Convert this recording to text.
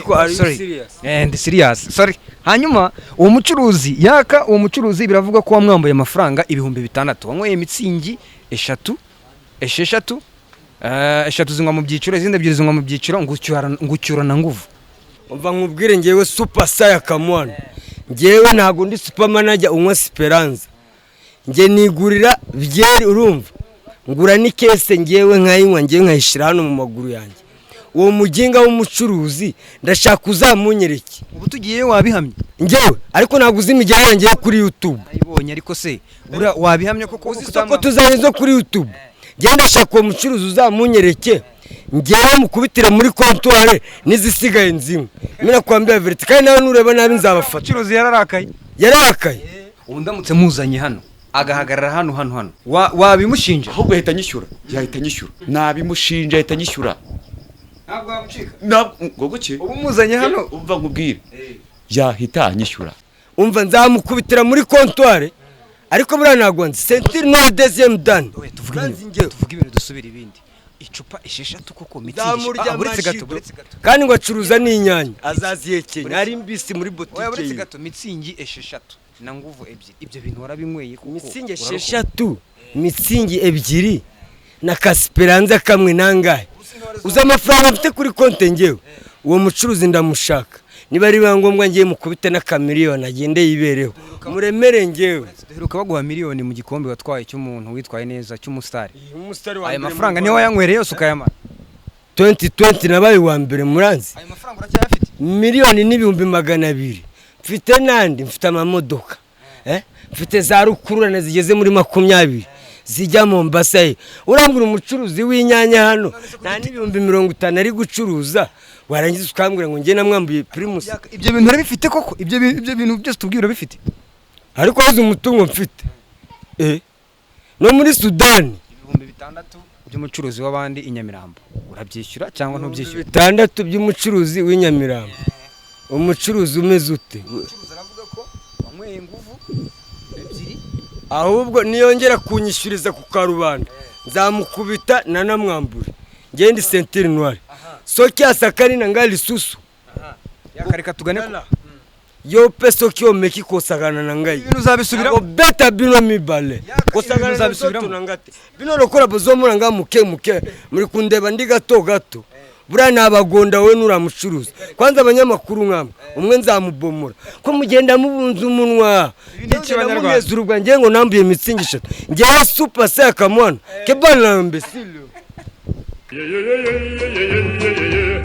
Ariko are you Sorry. serious? And serious, sorry. Hanyuma uwo mucuruzi yaka, uwo mucuruzi biravugwa ko wamwambuye amafaranga 6000. Wanyweye Mützig eshatu, esheshatu, eshatu zinywa mu byiciro, izindi ebyiri zinywa mu byiciro, ngucyura na nguvu. Umva nkubwire, ngewe Super Saya Kamwana, ngewe ntabwo ndi super manager unywa Speranza. Nge nigurira byeri, urumva, ngura n'ikese ngewe nkayinywa, ngewe nkayishyira hano mu maguru yanjye. Uwo muginga w'umucuruzi ndashaka uzamunyereke. Ubu tugiye wabihamye? Ngewe ariko ntabwo uzi imigeri yanjye yo kuri YouTube. Nayibonye, ariko se buriya wabihamye koko? Uzi isoko tuzanye zo kuri YouTube? Ngewe ndashaka uwo mucuruzi uzamunyereke, ngewe mukubitire muri comptoir, n'izisigaye nzinywe. Mina kwambia vérité, kandi nawe nureba nabi nzabafata. Umucuruzi yararakaye. Yarakaye. Ubu ndamutse muzanye hano, agahagarara hano, wabimushinja? Ahubwo ahita anyishyura, yahita anyishyura, nabimushinja, ahita anyishyura. Ntabwo wamucika. Ntabwo ngo ki? Ubu muzanye hano. Umva nkubwire, yahita anyishyura. Umva, nzamukubitira muri comptoir, ariko buriya ntabwo nzi ceinture noire deuxième dan. Oya, tuvuge ibintu, tuvuge ibintu, dusubire ibindi. Icupa esheshatu koko, Mützig? Nzamurya. Ah, buretse gato. Amashido. Buretse gato. Kandi ngo acuruza n'inyanya, azazihekenya ari mbisi muri Oya, botike buretse ye. gato. Mützig esheshatu na nguvu ebyiri, ibyo bintu warabinyweye kuko? Mützig Urarokoka. esheshatu, Mützig ebyiri na ka Speranza kamwe, nangahe? Uzi amafaranga mfite kuri konte ngewe? Uwo mucuruzi ndamushaka, niba ari ngombwa ngiye mukubite n'akamiliyoni agende yibereho, muremere ngewe. Duheruka baguha miliyoni mu gikombe watwaye cy'umuntu witwaye neza, cy'umusitari. Umusitari wa Ayo mbere mu mafaranga Rwanda. niyo wayanywereye yose ukayamara? 2020 nabaye uwa mbere, muranzi. Ayo mafaranga uracyayafite? 1,200,000 mfite, nandi mfite amamodoka, mfite za rukururana zigeze muri 20 zijya Mombasa ye. Urambwira umucuruzi w'inyanya hano nta n'50,000 ari gucuruza, warangiza ukambwira ngo njye namwambuye Primus? Ibyo bintu urabifite koko? Ibyo bintu byose tubwira urabifite? Ariko wazi umutungo mfite, no muri Sudani. 6000 by'umucuruzi w'abandi i Nyamirambo urabyishyura cyangwa ntubyishyura? 6000 by'umucuruzi w'inyamirambo, umucuruzi umeze ute? Umucuruzi aravuga ko wanyweye ingufu ebyiri. Ahubwo niyongera kunyishyuriza ku karubanda nzamukubita nanamwambure. Ngende ceinture noire, soki asakani na ngai lisusu. Yakareka tugane ku Yo mpe soki omeki kosakana na ngai, Ibintu uzabisubiramo? Obeta bino mibale. Yaka, Kosakana ibintu na uzabisubiramo? nzoto na nga te. Bino lokola bozomona nga muke muke, muri kundeba ndi gato gato, buriya nabagonda. Wowe nuramucuruza kwanza, abanyamakuru nkamwe, umwe nzamubomora ko mugenda mubunza umunwa. Ibi ni iki, Banyarwanda? Mugeza urubwa ngewe ngo nambuye Mützig eshatu. Ngewe Super Sekamwana kebana mbesile. Yeah, yeah, yeah, yeah, yeah, yeah, yeah, yeah.